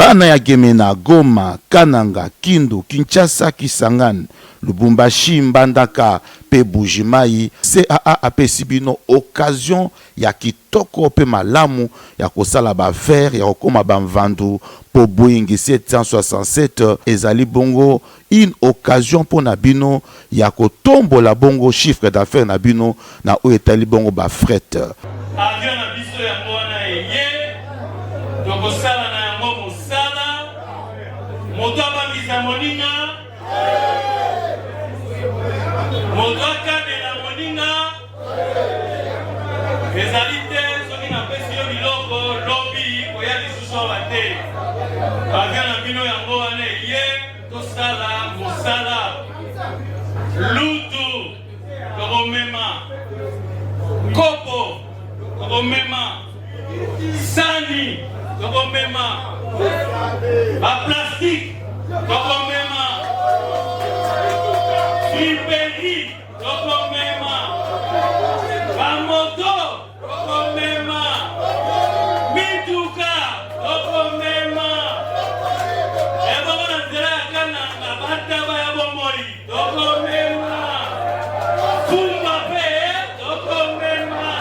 Bana ya Gemena, Goma, Kananga, Kindu, Kinshasa, Kisangani, Lubumbashi, Mbandaka pe Buji-Mayi, CAA apesi bino occasion ya kitoko pe malamu ya kosala ba affaires, ya kokoma ba mvandu po Boeing 767 ezali bongo une occasion mpo na bino ya kotombola bongo chiffre d'affaires na bino na oyo etali bongo ba fret. Avion na biso yango wana eye, tokosala na yango mosala, moto abangisa moninga, moto akanela moninga, ezali te soki napesi yo biloko lobi koya lisusu awa te. Avion na bino yango wana eye, tosala mosala lutu tokomema kopo tokomema sani tokomema baplastike tokomema friperi tokomema bamoto Tokomema mituka, tokomema ebongo na nzela ya Kananga, bataba ya bomoi, tokomema fumba pe tokomema.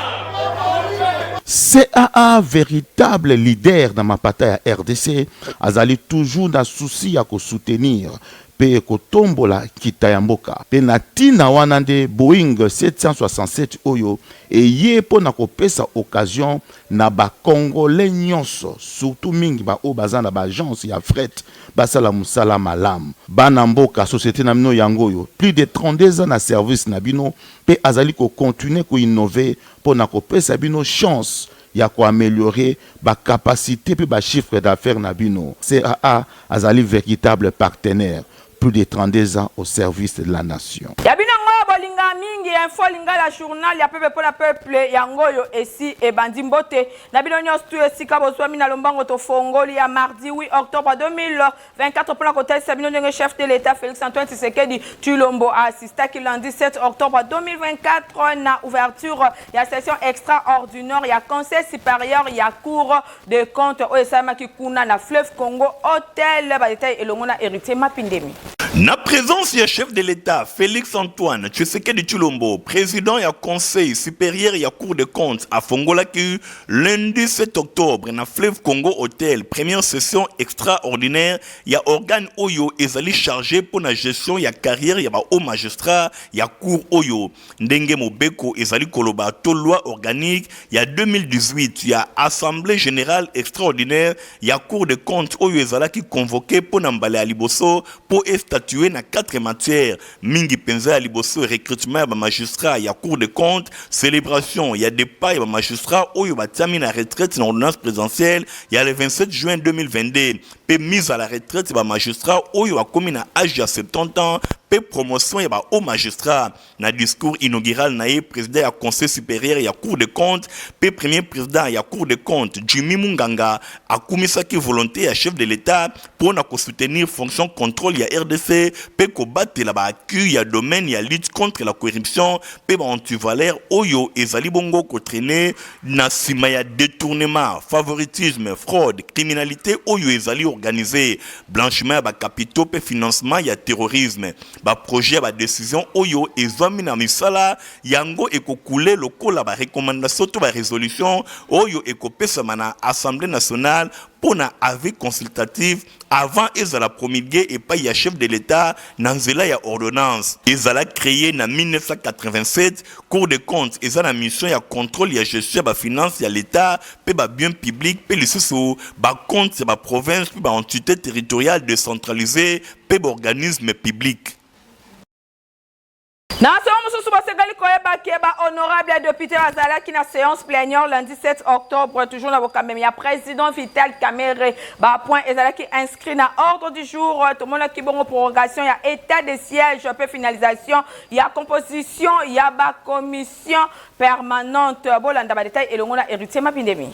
CAA veritable leader na mapata ya rdc azali toujours na souci ya ko soutenir mpe kotombola nkita ya mboka. Mpe na ntina wana nde Boeing 767 oyo eye mpo na kopesa occasion na ba Congolais nyonso, surtout mingi ba oyo baza na ba agences ya fret basala mosala malamu. Bana mboka, societe na bino yango oyo, plus de 32 ans na service na bino mpe azali ko continuer ko innover mpo na kopesa bino chance ya ko ameliorer ba capacites mpe ba chiffres d'affaires na bino. CAA azali veritable partenaire, plus de 32 ans au service de la nation. Ya bino yango oyo bolinga mingi info lingala journal ya pepe pona peuple yango oyo esi ebandi mbote na bino nionso tout esika bozwami na lombango tofongoli ya mardi 8 octobre 2000 24 mpo na kotalisa bino ndenge chef de l'Etat Felix Antoine Tshisekedi Tshilombo a assistaki lundi 7 octobre 2024 na ouverture ya session extraordinaire ya Conseil superieur ya Cour des comptes oyo esalemaki kuna na Fleuve Congo Hotel. Ba details elongo na Heritier Mapindemi. Na presence ya chef de l'Etat Felix Antoine Tshisekedi Tshilombo, president ya Conseil superieur ya Cour des comptes afongolaki Lundi 7 octobre na Fleuve Congo Hotel, première session extraordinaire ya organe oyo ezali chargé mpo na gestion ya carrière ya ba hauts magistrats ya cour oyo ndenge mobeko ezali koloba to loi organique ya 2018 ya Assemblée générale extraordinaire ya Cour des comptes oyo ezalaki convoquée mpo na mbala ya liboso mpo e statuer na quatre matières mingi mpenza ya liboso recrutement ya ba magistrats ya Cour des comptes, celebration ya depart ya ba magistrats oyo batiami na retraite na ordonnance presidentielle ya le 27 juin 2022 mpe mise à la retraite ya ba magistrats oyo bakomi na age ya 70 ans mpe promotion ya ba hauts magistrats. Na discours inaugural na ye, president ya Conseil superieur ya Cour des comptes mpe premier president ya Cour des comptes, Jimmy Munganga, akumisaki volonte ya chef de l'Etat mpo na ko soutenir fonction controle ya rdc mpe kobatela ba acquis ya domaine ya lutte contre la corruption mpe ba antivaleurs oyo ezali bongo ko trainer na sima ya detournement, favoritisme, fraude, criminalite oyo ezali organise, blanchiment ya ba capitaux mpe financement ya terrorisme. Ba projets ya ba decisions oyo ezwami na misala yango eko couler lokola ba recommandations to ba resolutions oyo ekopesama na Assemblee nationale mpo na avis consultatif avant ezala promulguer epayi ya chef de l'Etat na nzela ya ordonnance. Ezala creer na 1987, Cour des comptes eza na mission ya controle ya gestion ya ba finances ya l'Etat mpe ba biens publics mpe lisusu ba comptes ya ba provinces mpe ba entites territoriales decentralisees mpe ba organismes publics. Na masolo mosusu, bosengeli koyeba ke ba honorables deputes bazalaki na seance plenière lundi 7 octobre, toujours na bokambemi ya president Vital Kamerhe. Ba points ezalaki inscrit na ordre du jour, tomonaki bongo prorogation ya etat de siège mpe finalisation ya composition ya ba commissions permanentes. Bolanda ba details elongo na Heritier Mapindemi.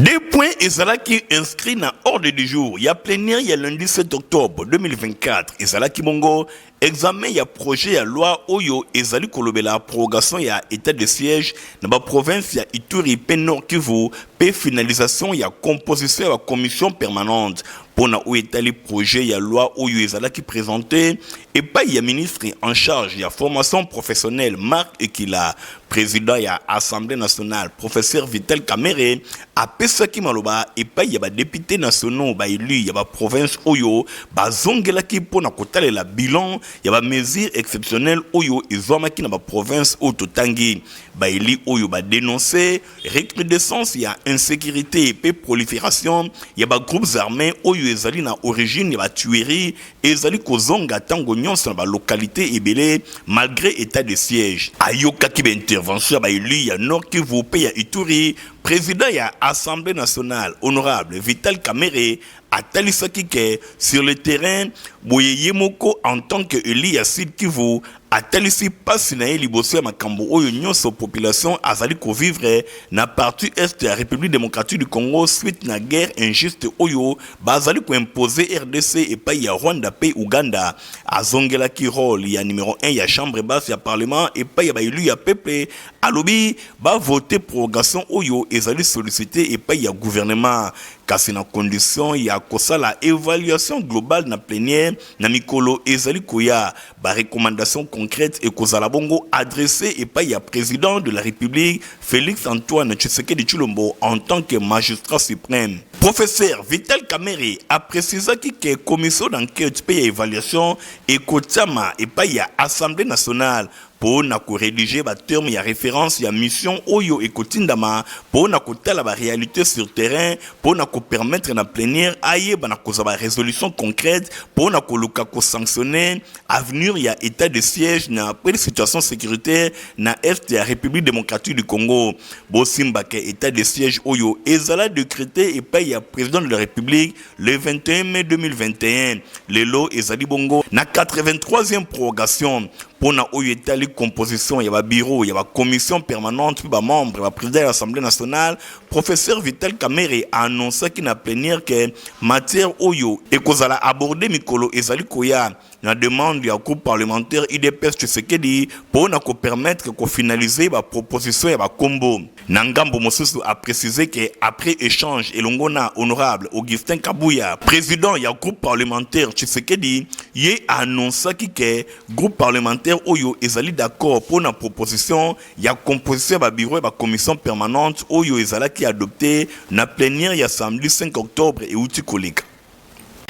Deux points ezalaki inscrit na ordre du jour ya plenière ya lundi 7 octobre 2024 ezalaki bongo. Examen ya projet ya loi oyo ezali kolobela prorogation ya etat de siège na ba provinces ya Ituri mpe Nord Kivu mpe finalisation ya composition ya ba commissions permanentes mpo na oyo etali projet ya loi oyo ezalaki presente epai ya ministre en charge ya formation professionnelle Marc Ekila. President ya Assemblee nationale professeur Vital Kamerhe apesaki maloba epai ya ba deputes nationaux ba elus ya ba provinces oyo bazongelaki mpo na kotalela bilan ya ba mesures exceptionnelles oyo ezwamaki na ba provinces oyo totangi. Ba elus oyo ba denoncer recrudescence ya insecurite mpe proliferation ya ba groupes armes oyo ezali na origine ya ba tueries ezali kozonga ntango nyonso na ba localites ebele malgre etat de siège. Ayokaki ba interventions ya ba elus ya Nord-Kivu mpe ya Ituri, president ya Assemblee nationale honorable Vital Kamerhe atalisaki que sur le terrain boye ye moko en tant que elu ya Sud-Kivu atalisi mpasi na ye liboso ya makambo oyo nyonso population azali kovivre na partie est ya République démocratique du Congo suite na guerre injuste oyo bazali koimpose RDC epai ya Rwanda mpe Uganda. Azongelaki role ya numero 1 ya chambre basse ya parlement epai ya baelu ya peuple, alobi bavote prorogation oyo ezali sollicite epai ya gouvernement kasi na condition ya kosala evaluation globale na plenière na mikolo ezali koya. Ba recommandations concrètes ekozala bongo adressées epai ya président de la République Félix Antoine Tshisekedi Tshilombo en tant que magistrat suprême. Professeur Vital Kamerhe aprécisaki que commission d'enquête mpe ya évaluation ekotiama epai ya Assemblée nationale mpo na koredige ba termes ya référence ya mission oyo ekotindama mpo na kotala ba réalité sur terrain mpo na kopermettre na plénière ayeba na kozwa ba résolution concrète mpo na koluka kosanctionner avenir ya état de siège na après situation sécuritaire na est ya République démocratique du Congo. Bosimba ke état de siège oyo ezala décrété epai ya président de la République le 21 mai 2021. Lelo ezali bongo na 83e prorogation. Mpo na oyo etali composition ya ba bureau ya ba commission permanente mpe ba membre ba président ya Assemblée nationale, professeur Vital Kamerhe annonçaki na plénière ke matière oyo ekozala abordé mikolo ezali koya na demande ya groupe parlementaire UDPS Tshisekedi mpo na kopermettre kofinaliser ba proposition ya bakombo. Na ngambo mosusu, a préciser ke après échange elongo na honorable Augustin Kabuya, président ya groupe parlementaire Tshisekedi, ye annonçaki ke groupe parlementaire oyo ezali d'accord mpo na proposition ya composition ya ba bureau ya ba commission permanente oyo ezalaki adopté na plénière ya samedi 5 octobre euti koleka.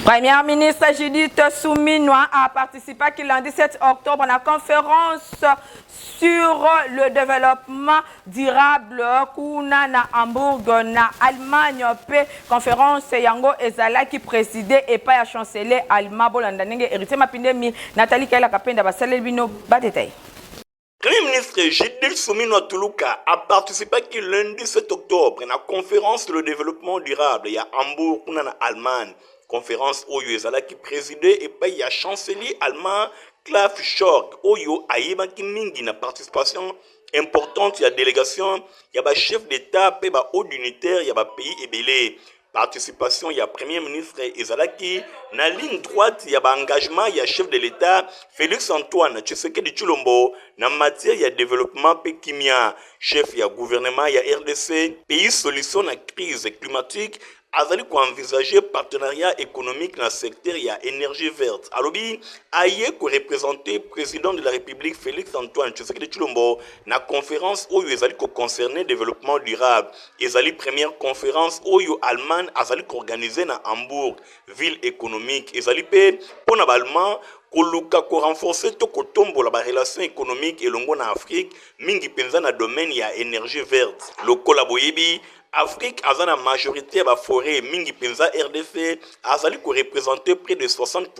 Première ministre Judith Suminwa a participé lundi 7 octobre à la conférence sur le développement durable kuna na Hambourg na Allemagne pe conférence yango ezalaki présidé epai ya chancelier allemand. Bolanda ndenge Héritier Mapindemi, Nathalie Kaila Kapenda basaleli bino ba détail. Premier ministre Judith Suminwa Tuluka a participé lundi 7 octobre na conférence sur le développement durable ya Hambourg kuna na Allemagne. Conférence oyo ezalaki présidé epai ya chancelier allemand Olaf Scholz oyo ayebaki mingi na participation importante ya délégation ya ba chef d'État mpe ba hauts dignitaires ya ba pays ebele. Participation ya premier ministre ezalaki na ligne droite ya ba engagement ya chef de l'État Félix Antoine Tshisekedi Tshilombo na matière ya développement mpe kimia. Chef ya gouvernement ya RDC, pays solution na crise climatique, azali koenvisager partenariat économique na secteur ya énergie verte. Alobi aye koreprésenter président de la République Félix Antoine Tshisekedi Tshilombo na conférence oyo ezali koconcerner développement durable. Ezali première conférence oyo Allemagne azali koorganiser na Hambourg, ville économique. Ezali mpe mpo na baallemand koluka korenforcer to kotombola barelation économique elongo na Afrique, mingi mpenza na domaine ya énergie verte. Lokola boyebi, Afrique aza na majorité ya baforêt, mingi mpenza RDC azali koreprésenter près de 60.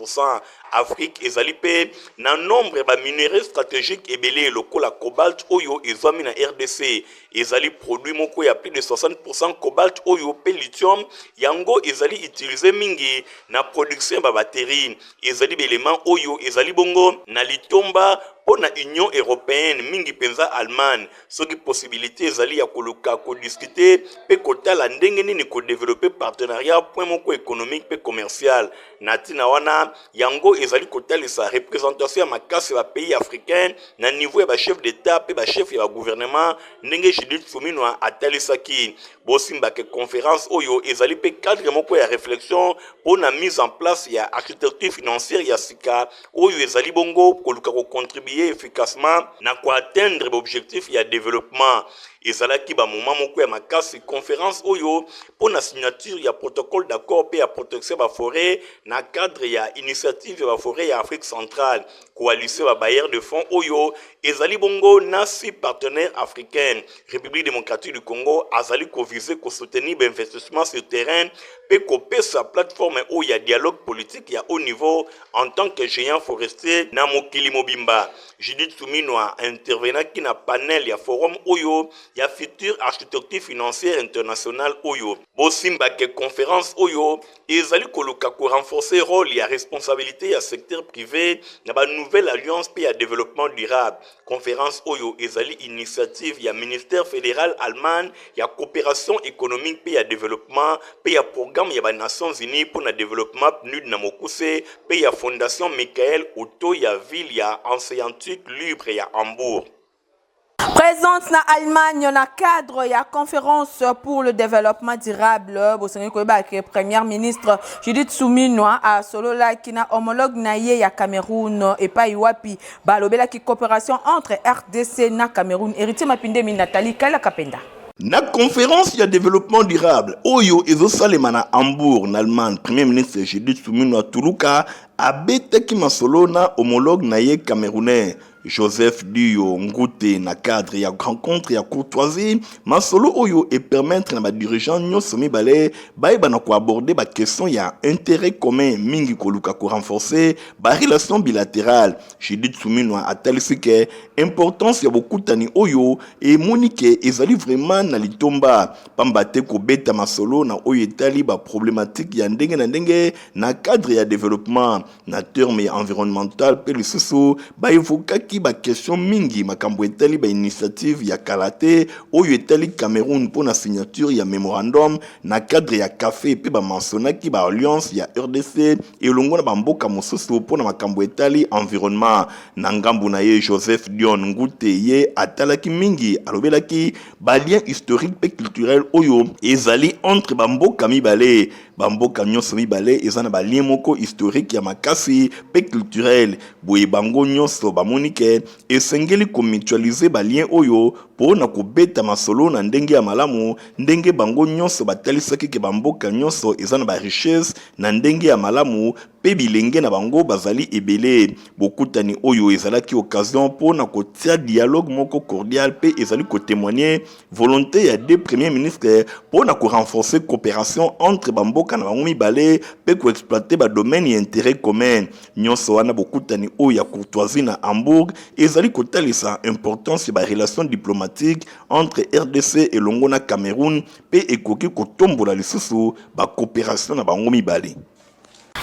Afrique ezali mpe na nombre ya baminerais stratégique ebele lokola cobalt oyo ezwami na RDC. Ezali produit moko ya plus de 60 cobalt oyo mpe lithium, yango ezali utilisé mingi na production ya babatterie. Ezali baélément oyo ezali bongo na litomba. mpo na Union europeenne, mingi mpenza Allemagne, soki possibilite ezali ya koluka ko discuter mpe kotala ndenge nini ko developper partenariat point moko economique mpe commercial. Na ntina wana, yango ezali kotalisa representation ya makasi ya ba pays africains na niveau ya ba chefs d'Etat mpe ba chefs ya ba gouvernements, ndenge Judith Suminwa atalisaki. Bosimba ke conference oyo ezali mpe cadre moko ya reflexion mpo na mise en place ya architecture financière ya sika oyo ezali bongo koluka ko contribuer efficacement na ko atteindre ba objectifs ya developpement. Ezalaki ba moments moko ya makasi conference oyo mpo na signature ya protocole d'accord mpe ya protection ya ba forets na cadre ya initiative ya ba forets ya Afrique centrale, coalition ya ba bailleurs de fonds oyo ezali bongo na six partenaires africains. Republique democratique du Congo azali ko viser ko soutenir ba investissements sur terrain mpe kopesa plateforme oyo ya dialogue politique ya haut niveau en tant que géant forestier na mokili mobimba. Judith Suminwa intervenaki na panel ya forum oyo ya future architecture financière internationale oyo. Bosimba ke conference oyo ezali koluka ko renforcer role ya responsabilite ya secteur prive na ba nouvelle alliance mpe ya developpement durable. Conference oyo ezali initiative ya ministère federal Allemagne ya cooperation economique mpe ya developpement mpe ya programme ya ba Nations Unies mpo na developpement, PNUD na mokuse, mpe ya Fondation Michael Otto ya ville ya Hanseatic Libre ya Hambourg. Présente na Allemagne na cadre ya conférence pour le développement durable, bosengeli koyeba ke première ministre Judith Suminwa asololaki na homologue na ye ya Cameroun epai wapi balobelaki coopération entre RDC na Cameroun. Héritier Mapindemi, Nathalie Kala Kapenda. Na conférence ya développement durable oyo ezosalema na Hambourg na Allemagne, premier ministre Judith Suminwa Tuluka abetaki masolo na homologue na ye camerounais Joseph Dio Ngute na cadre ya rencontre ya courtoisie. Masolo oyo epermettre na badirigeant nyonso mibale bayeba na koaborder baquestion ya intérêt commun, mingi koluka korenforcer barelation bilatérale. Judith Suminwa atalisi ke importance ya bokutani oyo emoni ke ezali vraiment na litomba, pamba te kobeta masolo na oyo etali baproblématique ya ndenge na ndenge na cadre ya développement na terme ya environnemental, mpe lisusu baevokaki baquestion mingi, makambo etali bainitiative ya kala te oyo etali Cameroun mpo na signature ya memorandum na cadre ya café, mpe bamentionnaki baalliance ya RDC elongo na bamboka mosusu mpo na makambo etali environnement. Na ngambu na ye, Joseph Dion Ngute ye atalaki mingi, alobelaki balien historique mpe culturel oyo ezali entre bamboka mibale. Bamboka nyonso mibale eza na balien moko historique ya makasi mpe culturel. Boye bango nyonso bamoni ke esengeli komutualiser balien oyo mpo na kobeta masolo na ndenge ya malamu, ndenge bango nyonso batalisaki ke bamboka nyonso eza na barichesse na ndenge ya malamu mpe bilenge na bango bazali ebele. Bokutani oyo ezalaki occasion mpo na kotia dialogue moko cordial mpe ezali kotémoigner volonté ya deux premiers ministres mpo na korenforcer coopération entre bamboka na bango mibale mpe koexploiter badomaine ya intérêt commun nyonso wana. Bokutani oyo ya courtoisie na Hambourg ezali kotalisa importance ya barelation diplomatique entre RDC elongo na Cameroun mpe ekoki kotombola lisusu bacoopération na bango mibale.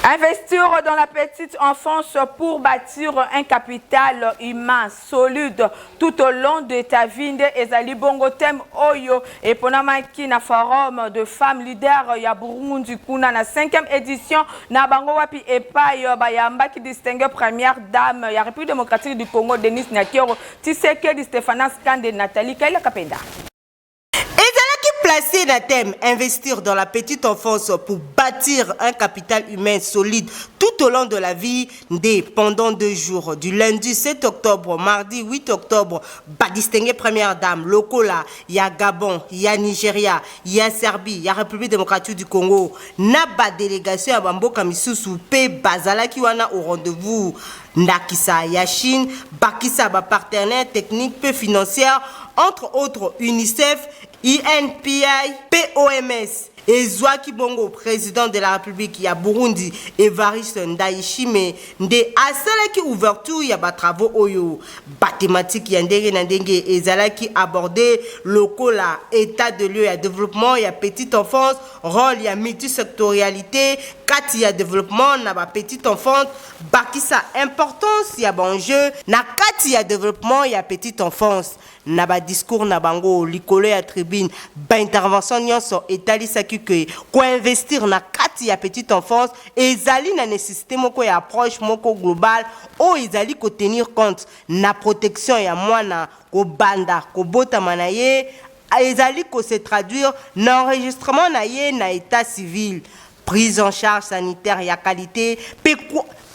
Investir dans la petite enfance pour bâtir un capital humain solide tout au long de ta vie nde ezali bongo thème oyo eponamaki na forum de femmes leaders ya Burundi kuna na 5e édition na bango, wapi epai bayambaki distinguée première dame ya République démocratique du Congo, Denise Nyakeru Tshisekedi. Stéphanas Kande, Nathalie Kaila Kapenda. Ezalaki placé na thème «Investir dans la petite enfance pour bâtir un capital humain solide tout au long de la vie». Nde pendant 2 jours, du lundi 7 octobre au mardi 8 octobre, badistingué première dame lokola ya Gabon, ya Nigeria, ya Serbie, ya République démocratique du Congo na badélégation ya bamboka misusu mpe bazalaki wana au rendez-vous, ndakisa ya Chine, bakisa bapartenaire technique mpe financière, entre autres UNICEF, INPI, POMS. Ezwaki bongo président de la République ya Burundi, Evariste Ndayishimiye, nde asalaki ouverture ya batravaux oyo. Bathématique ya ndenge na ndenge ezalaki abordé lokola état de lieu ya développement ya petite enfance, rôle ya multisectorialité. kati ya developpement na ba petite enfance, bakisa importance ya ba enjeux na kati ya developpement ya petite enfance. Na ba discours na bango likolo ya tribune, ba intervention nyonso etalisaki que ko investir na kati ya petite enfance ezali na necessite moko ya approche moko globale oyo ezali ko tenir compte na protection ya mwana kobanda kobotama na ye, ezali ko se traduire na enregistrement na ye na etat civil, prise en charge sanitaire ya qualite mpe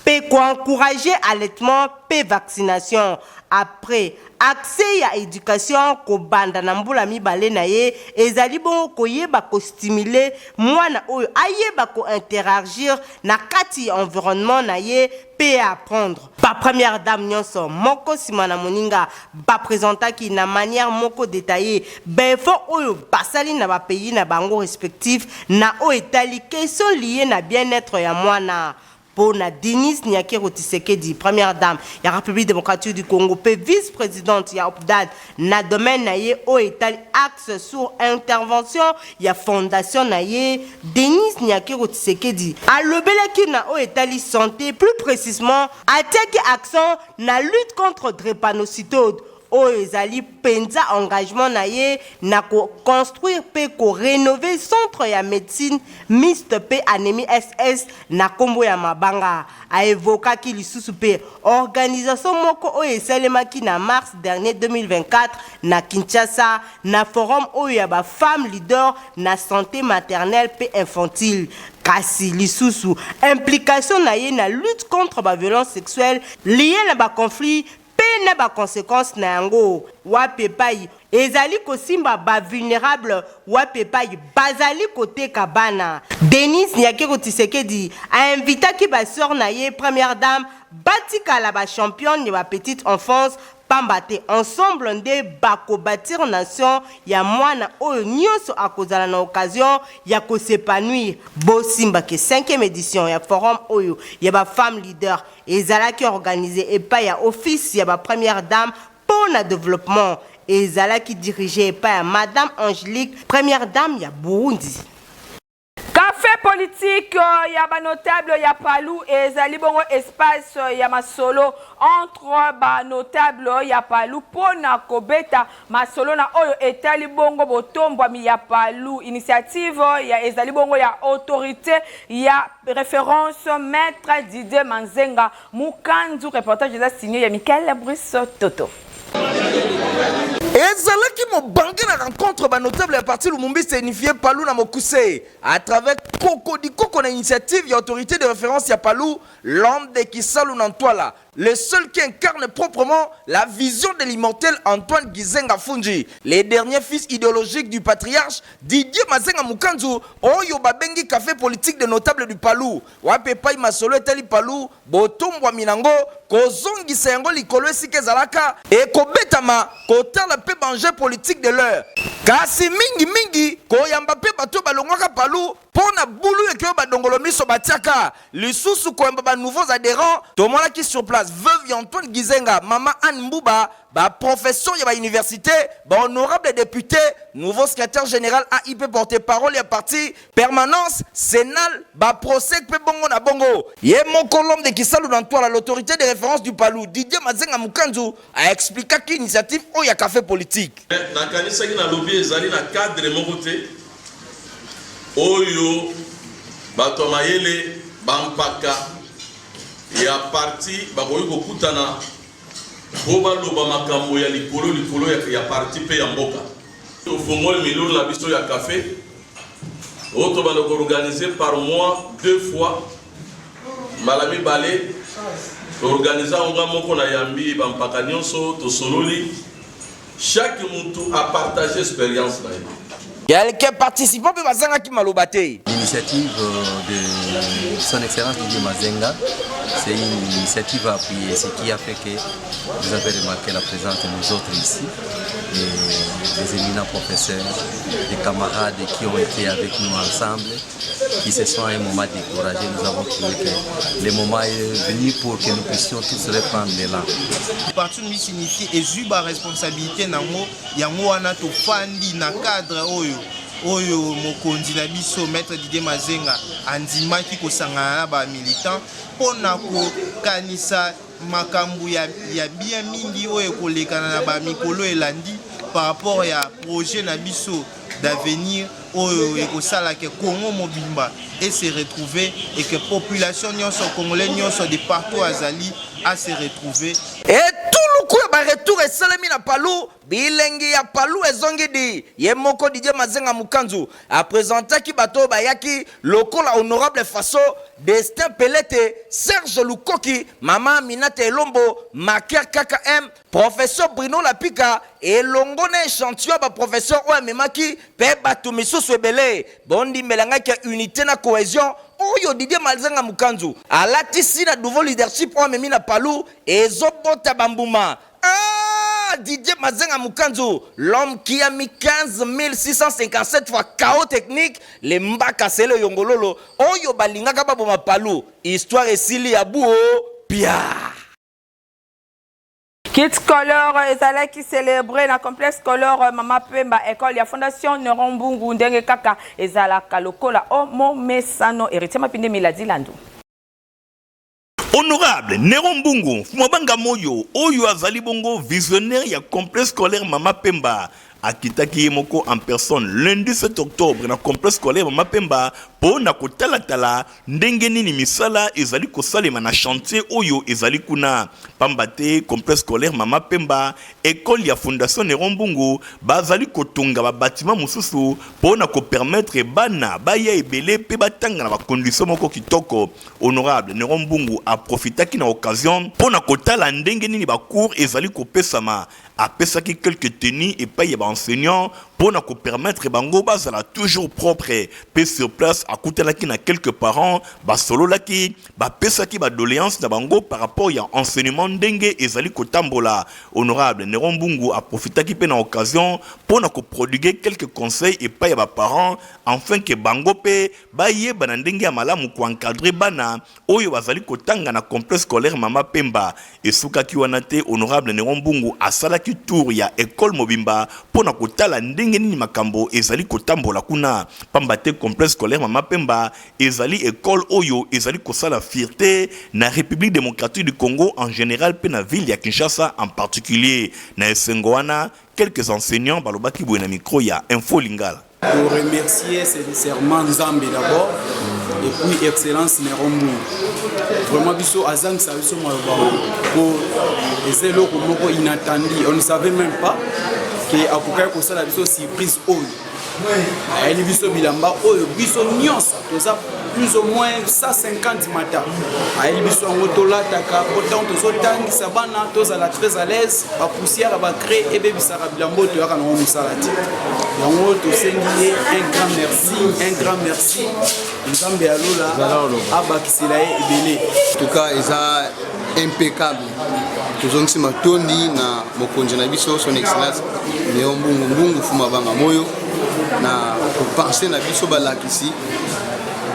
mpe ko encourager allaitement mpe vaccination après accès ya education kobanda na mbula mibale na ye, ezali bongo koyeba ko stimuler mwana oyo ayeba ko interagir na kati ya environnement na ye mpe a apprendre. Ba première dame nionso moko sima na moninga ba presentaki na manière moko detaillee ba efforts oyo basali na ba pays na bango respectifs na oyo etali question liee na bien-etre ya mwana. Mpo na Denise Nyakeru Tshisekedi, première dame ya Republique democratique du Congo mpe vice-presidente ya OPDAD na domaine na ye oyo etali axe sur intervention ya fondation na ye, Denise Nyakeru Tshisekedi alobelaki na oyo etali sante, plus precisement atiaki accent na lutte contre drepanocytode oyo ezali penza engagement na ye na ko construire pe ko renover centre ya medecine mixte pe anemie SS na kombo ya mabanga. A evokaki lisusu pe organisation moko oyo esalemaki na mars dernier 2024 na Kinshasa na forum oyo ya ba femmes leaders na sante maternelle pe infantile. Kasi lisusu implication na ye na lutte contre ba violences sexuelles liees na ba conflits mpe na ba consequences na yango, wapi epayi ezali kosimba ba vulnerables, wapi epayi bazali koteka bana. Denise Nyakeru Tshisekedi a invitaki ba soeurs na ye première dame batikala ba championnes ya ba petite enfance pamba te ensemble nde bako batir nation ya mwana oyo nionso akozala na occasion ya ko s'epanouir. Bosimba ke cinquième edition ya forum oyo ya ba femmes leaders Ezalaki organise epai ya office ya ba première dame po na developpement. Ezalaki dirige epai ya Madame Angelique, première dame ya Burundi. Cafe politique ya ba notables ya Palu ezali bongo espace ya masolo entre ba notables ya Palu mpo na kobeta masolo na oyo etali bongo botombwami ya Palu. Initiative ya ezali bongo ya autorite ya reference Maitre Didier Manzenga Mukanzu. Reportage eza signé ya Michael Brice Toto. Ezalaki mobange na rencontre ba notables ya parti Lumumbiste unifie Palu na mokuse à travers Kokodikoko na initiative ya autorite de reference ya Palu, l'homme de Kisalu na Ntwala, le seul qui incarne proprement la vision de l'immortel Antoine Gizenga Funji, le dernier fils idéologique du patriarche Didier Mazenga Mukanzu, oyo babengi café politique des notables du Palu, wapi epai masolo etali Palu, botombwami nango, kozongisa yango likolo esika ezalaka, ekobetama, kotala mpe ba enjeux politiques de l'heure. Kasi mingi mingi, koyamba mpe bato oyo balongwaka Palu mpo na bulu eke oyo ba dongolo miso batiaka, Lisusu koyamba ba nouveaux adherents, tomonaki sur place veuve ya Antoine Gizenga, mama Anne Mbuba, ba professeurs ya ba universites, ba honorables deputes, nouveau secretaire general AIP porte-parole ya parti, permanence, Senal, ba prosec mpe bongo na bongo. Ye moko l'homme de Kisalu na Ntwala, l'autorite de reference du Palu, Didier Mazenga Mukanzu, a explikaki initiative oyo ya cafe politique. Nakanisaki nalobi ezali na cadre moko te oyo bato ya mayele bampaka ya parti bakoki kokutana mpo baloba makambo ya likolo likolo ya parti mpe ya mboka. Tofongoli milulu na biso ya cafe oyo tobanda koorganize par mois deux fois, mbala mibale toorganize yango nga moko na yambi bampaka nyonso, tosololi, chaque mutu a partage experience na ye. Quelques participants mpe bazangaki maloba te. L'initiative de son Excellence Didier Mazenga, c'est une initiative à appuyer, ce qui a fait que vous avez remarqué la présence de nous autres ici, et des éminents professeurs, des camarades qui ont été avec nous ensemble, qui se sont à un moment découragés. Nous avons trouvé que le moment est venu pour que nous puissions tous reprendre l'élan. Parti nous signifie ezwi ba responsabilité nango yango wana tofandi na cadre oyo. oyo mokonzi na biso Maître Didier Mazenga andimaki kosangana na ba militants mpo na kokanisa makambo ya, ya bien mingi oyo ekolekana na ba mikolo elandi par rapport ya projet na biso d'avenir oyo ekosala ke Congo mobimba e se retrouver et que population nyonso congolais nyonso de partout azali a se retrouver. Etuluku ya ba retour esalemi na Palu, bilengi ya Palu ezongi di. Ye moko Didier Mazenga Mukanzu a presentaki bato oyo bayaki lokola Honorable Faso, Destin Pelete, Serge Lukoki, Mama Aminata Elombo, Maker KKM, Professeur Bruno Lapika elongo na echantillon ya ba professeurs oyo amemaki mpe bato misusu ebele. Bondimela ngai ke unite na cohesion oyo Didier Malzenga Mukanzu alatisi na nouveau leadership oyo amemi na Palu ezobota ba mbuma. Ah! Didier Mazenga Mukanzu, l'homme qui a mis 15 657 fois KO technique, le Mbaka Sele Yongololo, oyo balingaka baboma Palu, histoire esili ya buo pia. Kit Color ezalaki celebre na complexe Color Mama Pemba école ya Fondation Neuron Mbungu ndenge kaka ezalaka lokola o momesano. Héritier Mapinde Miladi Landu. Honorable Nero Mbungu Mfumabanga Moyo oyo azali bongo visionnaire ya complexe scolaire Mama Pemba akitaki ye moko en personne lundi 7 octobre na complexe scolaire Mama Pemba mpo na kotalatala Ndenge nini misala ezali kosalema na chantier oyo ezali kuna? Pamba te Complexe scolaire Mama Pemba, ecole ya Fondation Neron Mbungu bazali kotonga ba batiments mosusu po na ko permettre bana baya ebele pe batanga na ba conditions moko kitoko. Honorable Neron Mbungu a profitaki na occasion po na kotala ndenge nini ba cours ezali kopesama. Apesaki quelques tenues epayi ya ba enseignants po na ko permettre bango bazala toujours propre pe sur place akutanaki na quelques parents basololaki, bapesaki ba doleances na bango par rapport ya enseignement ndenge ezali kotambola. Honorable Neron Mbungu a profitaki pe na occasion po na ko prodiguer quelques conseils epayi ya ba parents enfin que bango pe bayeba na ndenge ya malamu ko encadrer bana oyo bazali kotanga na complexe scolaire Mama Pemba. Esukaki wana te, Honorable Neron Mbungu asalaki tour ya ecole mobimba mpo na kotala ndenge nini makambo ezali kotambola kuna. Pamba te complexe scolaire Mama Pemba ezali ecole oyo ezali kosala fierte na Republique democratique du Congo en general mpe na ville ya Kinshasa en particulier. Na esengo wana, quelques enseignants balobaki boye na micro ya Info Lingala. Pour remercier sincèrement Nzambe d'abord et puis Excellence Neron Mbungu. Vraiment biso azangisa biso maloba po eza eloko moko inattendu, on ne savait même pas que akokaki kosala biso surprise oyo. Ayeli biso bilamba oyo biso nyonso toza plus ou moins 150 mata ayeli biso yango tolataka po ntango tozotangisa bana tozala très à l'aise bapoussière ya bacre ebebisaka bilamba oyo toyaka nango mosala te yango tosengi ye un grand merci un grand merci nzambe ya lola abakisela ye ebele en tout cas eza impeccable tozongisi matondi na mokonzi na biso son excellence Léon Mbungu Mbungu Fuma Banga Moyo na kopense na biso balakisi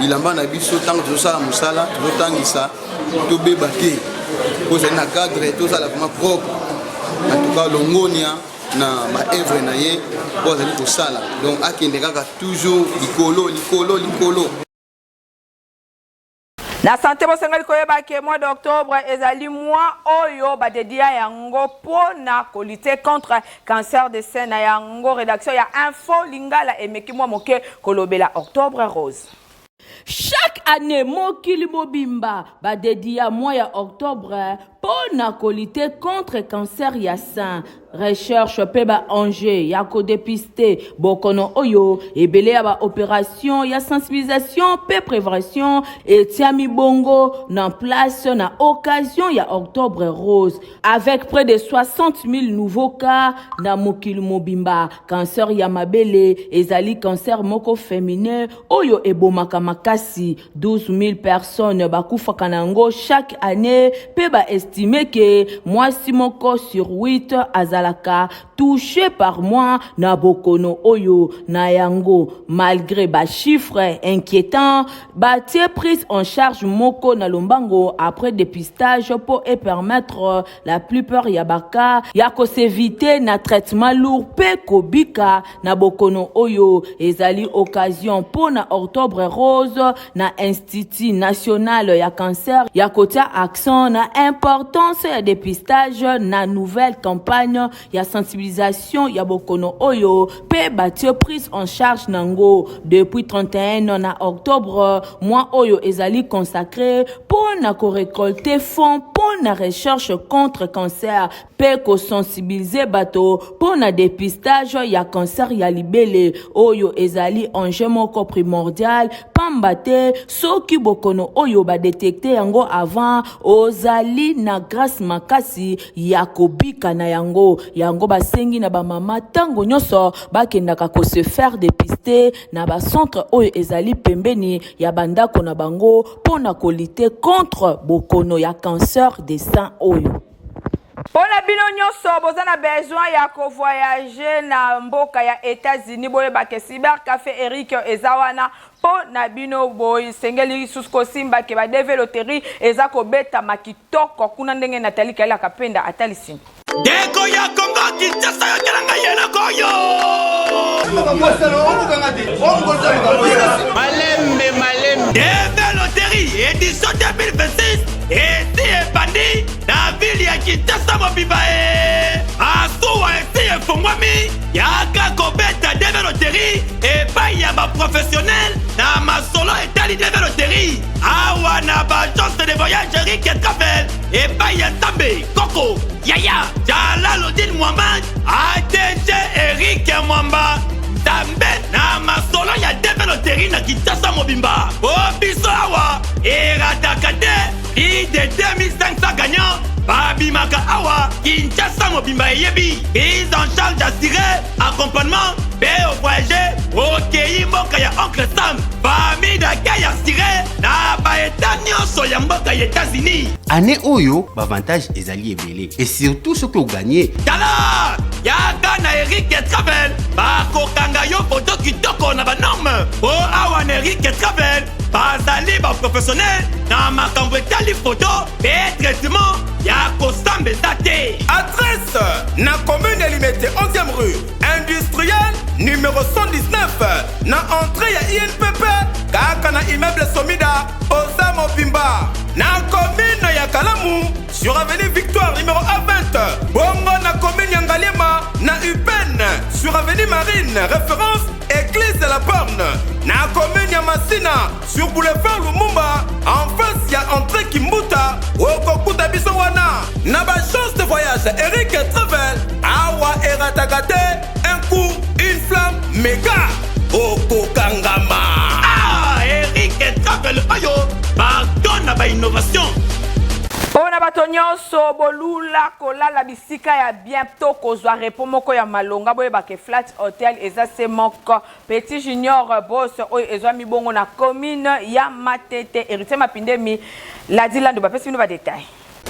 bilamba na biso ntango tozosala mosala tozotangisa tobeba te po ezali na cadre tozala vraiment propre en tout cas longonia na baevre na ye oyo azali kosala donc akende kaka toujours likolo likolo likolo. Na sante bosengeli koyeba ke mois d'octobre ezali mois oyo badedia yango mpo na kolite contre cancer de sein. Na yango redaction ya Info Lingala emeki mwa moke kolobela Octobre Rose. Chaque année mokili mobimba badedia mois ya octobre mpo na kolite contre cancer ya sein. Recherche mpe ba enjeux ya ko depister bokono oyo, ebele ya ba operations ya sensibilisation mpe prevention etiami bongo na place na occasion ya Octobre Rose. Avec près de 60 000 nouveaux cas na mokili mobimba, cancer ya mabele ezali cancer moko feminin oyo ebomaka makasi. 12 000 personnes bakufaka na yango chaque annee mpe ba estime. estimer que mwasi moko sur 8 azalaka touche par mois na bokono oyo. Na yango, malgre ba chiffres inquietants, batie prise en charge moko na lombango après depistage mpo e permettre la plupart ya ba cas ya ko s'eviter na traitement lourd mpe kobika na bokono oyo. Ezali occasion mpo na Octobre Rose na Institut national ya cancer ya kotia accent na importance ya depistage na nouvelle campagne ya sensibilisation ya bokono oyo mpe batie prise en charge nango depuis 31 na octobre. Mois oyo ezali consacré mpo na korecolte fonds mpo na recherche contre cancer mpe kosensibilize bato mpo na depistage ya cancer ya libele oyo ezali enjeu moko primordial, pamba te soki bokono oyo badetecte yango avant, ozali na grâce makasi ya kobika na yango. Yango basengi na bamama ntango nyonso bakendaka kose faire dépister na bacentre oyo ezali pembeni ya bandako na bango mpo na kolutter contre bokono ya cancer de sein oyo. Mpo na bino nyonso boza na besoin ya kovoyage na mboka ya États-Unis, boyebake Cyber Café Eric eza wana mpo na bino. Boyesengeli lisusu kosimba ke baDV loterie eza kobetama kitoko kuna, ndenge Nathalie Kaelaka Penda atalisi. Ndeko ya Kongo Kinshasa, yokela ngai eloko oyo. Malembe malembe. DV loterie édition 2026 esi ebandi na ville ya Kinshasa mobimba. E asuwa esi efungwami, yaka kobeta DV loterie epai ya baprofessionnel na masolo etali DV loterie awa na baagence de voyage Eric Travel, epai ya Nzambe Koko Yaya Jalalodin Muhammad, ADG Eric Mwamba Nzambe na masolo ya DV loterie na Kinshasa mobimba. O biso awa erataka te, plus de 2500 gagnants babimaka awa. Kinshasa mobimba eyebi prise en charge assuré, accompagnement mpe ovoyage okei mboka ya Oncle Sam, famille d'accueil assuré na baeta nyonso ya mboka ya États-Unis. Année oyo baavantage ezali ebele, et surtout soki oganye. Tala, yaka na Eric Travel, bakokanga yo foto kitoko na banorme, po awa na Eric Travel bazali baprofessionnel na makambo etali foto mpe traitement ya kosamba eza te. Adresse: na commune ya Limete, 11e rue industrielle, numéro 119, na entrée ya INPP, kaka na immeuble Somida oza mobimba. Na commune ya Kalamu, sur avenue Victoire, numéro A20. Bongo na commune ya Ngaliema, na UPN, sur avenue Marine, référence église de la Borne. Na commune ya Masina, sur boulevard Lumumba, en face ya entrée Kimbuta, okokuta biso wana na baagence de voyage Eric Travel. Awa erataka te, un coup, une flamme méga, okokangama. Ah, Eric Travel oyo, pardon na bainnovation. Mpo na bato nyonso bolula kolala bisika ya bien to kozwa repos moko ya malonga, boyebake Flat Hotel eza se moko, Petit Junior Boss, oyo ezwami bongo na commune ya Matete. Héritier Mapindemi Ladi Lando bapesi bino badetail.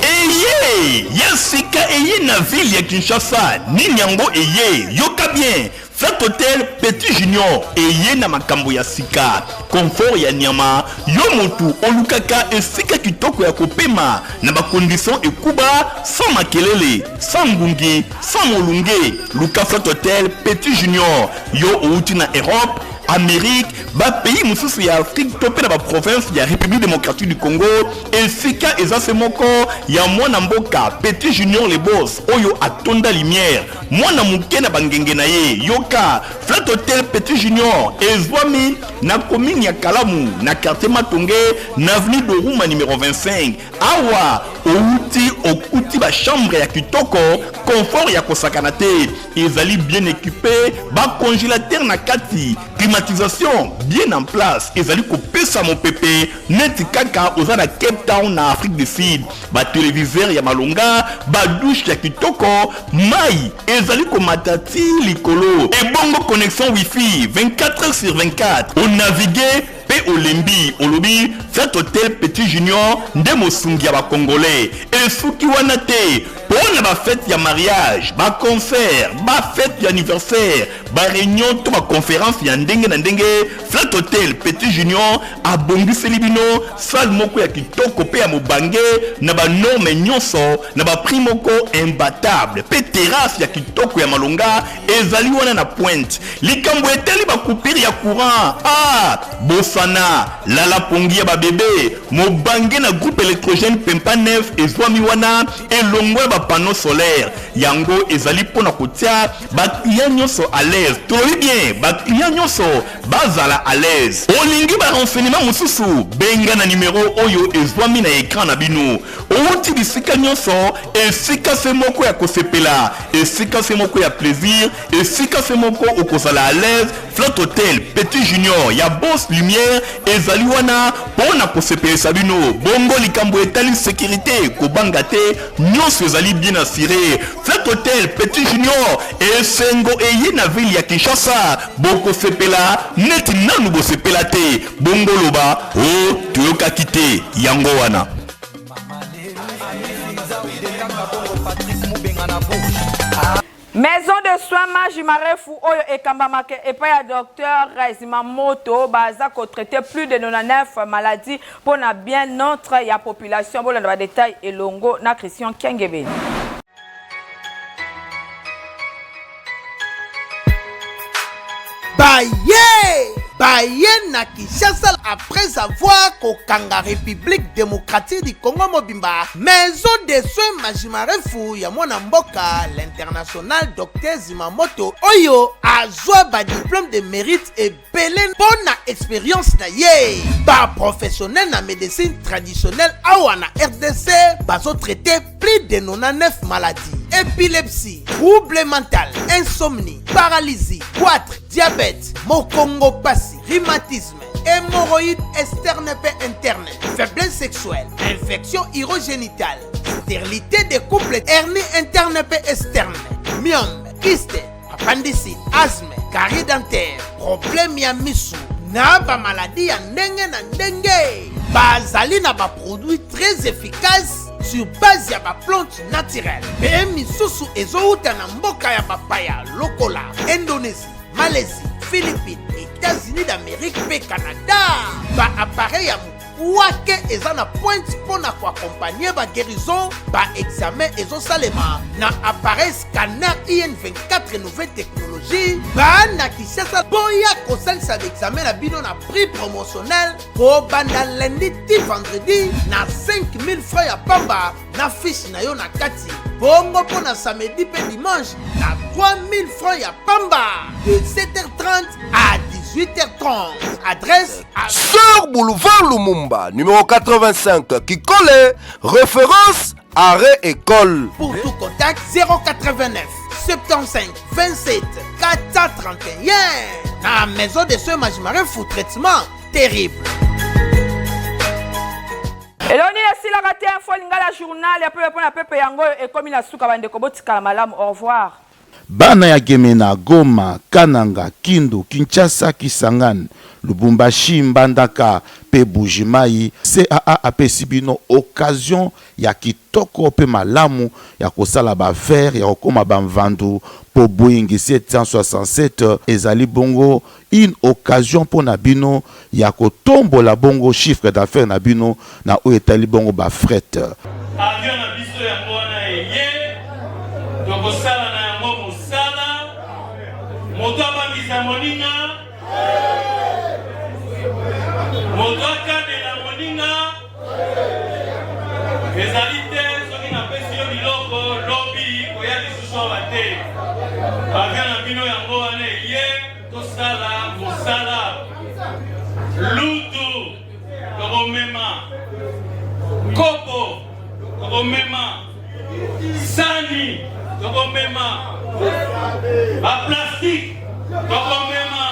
Eye ya sika eye na ville ya Kinshasa, nini yango eye? Yoka bien, Flat Hotel Petit Junior eye na makambo ya sika, confort ya nyama. Yo motu olukaka esika kitoko ya kopema na bacondition ekuba, sans makelele, sans ngungi, sans molunge, luka Flat Hotel Petit Junior. Yo outi na Europe, Amérique, bapays mosusu ya Afrique to mpe na baprovince ya République démocratique du Congo, esika eza se moko ya mwana mboka Petit Junior le Boss oyo atonda lumière, mwana moke na bangenge na ye. Yoka, Flat Hotel Petit Junior ezwami na commune ya Kalamu, na quartier Matonge, na avenue Doruma, numéro 25. Awa outi okuti bachambre ya kitoko, confort ya kosakana te, ezali bien équipé, bacongélateur na kati, climatisation bien en place, ezali kopesa mopepe neti kaka oza na Cape Town na Afrique du Sud, batéléviseur ya malonga, badouche ya kitoko, mai ezali komata ti likolo, ebongo connexion wifi 24 heures sur 24. Onavigue mpe olembi, olobi. Flat Hotel Petit Junior nde mosungi ya ba Congolais. Esuki wana te, mpo na ba fete ya mariage, ba concert, ba fete ya anniversaire, ba reunion to ba conference ya ndenge na ndenge, Flat Hotel Petit Junior abongiseli bino salle moko ya kitoko mpe ya mobange na ba normes nyonso na ba prix moko imbattable mpe terrasse ya kitoko ya malonga ezali wana na pointe. Likambo etali ba coupure ya courant, ah bosana, lala pongi ya ba bebe, mobange na groupe electrogène Pempa 9 ezwami wana elongo na ba panneaux solaires. Yango ezali mpo na kotia ba clients nyonso à l'aise. Tolobi bien, ba clients nyonso bazala à l'aise. Olingi ba renseignements mosusu? Benga na numero oyo ezwami na ecran na bino. Owuti bisika nyonso, esika se moko ya kosepela, esika se moko ya plaisir, esika se moko okozala à l'aise, Flat Hotel Petit Junior ya Boss Lumière ezali wana mpo na kosepelisa bino. Bongo likambo etali securite, kobanga te, nyonso ezali bien assuré. Flat Hotel Petit Junior, esengo eye na ville ya Kinshasa, bokosepela neti nanu bosepela te. Bongo loba o toyokaki te, yango wana. Maison de soins Maji Marefu oyo ekambamaka epai ya Docteur Zimamoto baza ko traiter plus de 99 maladies mpo na bien entre ya population. Bolanda ba details elongo na Christian Kiangebeni. Baye baye na Kinshasa après avoir kokanga République démocratique du Congo mobimba, maison de soins Majimarefu ya mwana mboka l'international Docteur Zimamoto oyo azwa ba diplôme de mérite ebele mpo na expérience na ye. Ba professionnel na médecine traditionnelle awa na RDC bazo traiter plus de 99 maladies: épilepsie, trouble mental, insomnie, paralysie, goitre, diabète, mokongo pasi, rhumatisme, hémorroïdes externe pe interne, faiblesse sexuelle, infection urogénitale, stérilité des couples, hernie interne pe externe, myome, kyste, appendicite, asthme, carie dentaire, problème ya misu na ba maladie ya ndenge na ndenge. Bazali na ba produits très efficaces sur base ya ba plantes naturelles mpe misusu ezowuta na mboka ya bapaya lokola Indonésie, Malaisie, Philippines, États-Unis d'Amérique mpe Canada. Ba appareil ya mokwake eza na pointe mpo na koakompagne ba guérison. Ba examen ezosalema na appareil scanner IN24 nouvelle technologie. Bana Kinshasa, boya kosalisa ba examen na bino na prix promotionnel kobanda lundi ti vendredi na 5000 francs ya pamba na fiche na yo na kati, bongo mpo na samedi mpe dimanche na 3000 francs ya pamba de 7h30 à 18h30. Adresse à Sur boulevard Lumumba, numéro 85, Kikole, référence arrêt école. Pour tout contact, 089 75 27 431. Na maison de soins Majimarefu, traitement terrible. Eloni esilaka te, info lingala journal ya pepe mpo na pepe yango oyo ekomi na suka. Bandeko, botikala malamu, au revoir. Bana ya Gemena, Goma, Kananga, Kindu, Kinshasa, Kisangani, Lubumbashi, Mbandaka pe Buji-Mayi, CAA apesi bino occasion ya kitoko pe malamu ya kosala ba affaires, ya kokoma ba mvandu po Boeing 767 ezali bongo une occasion mpo na bino ya kotombola bongo chiffre d'affaires na bino na oyo etali bongo ba fret. Avion na biso yango wana eye, tokosala na yango mosala. Moto abangisa moninga, moto akanela moninga ezali te. Soki napesi yo biloko lobi, koya lisusu awa te. Avion na bino yango wana eye, tosala mosala. Lutu tokomema, kopo tokomema, sani tokomema, baplastique tokomema,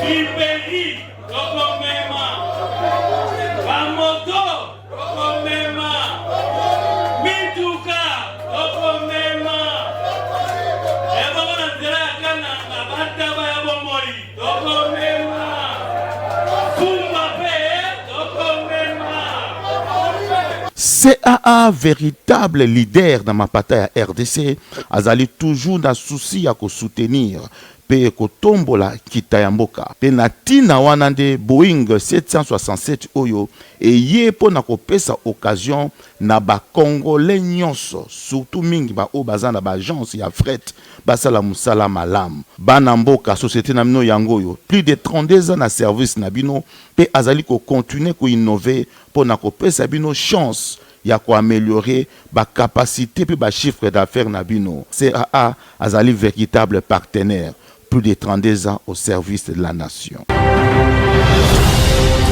friperi tokomema, bamoto tokomema, mituka tokomema, ebongo na nzela ya Kananga bataba ya bomoi tokomema, fumba mpe. CAA véritable leader na mapata ya rdc azali toujours na souci ya kosoutenir mpe kotombola nkita ya mboka. Mpe na ntina wana nde Boeing 767 oyo eye mpo na kopesa occasion na ba Congolais nyonso, surtout mingi baoyo baza na ba agence ya fret, basala mosala malamu. Bana mboka, société na bino yango oyo plus de 32 ans na service na bino mpe azali kocontinuer koinnover mpo na kopesa bino chance ya koaméliorer bacapacité mpe bachiffre d'affaires na bino. CAA azali véritable partenaire, plus de 32 ans au service de la nation.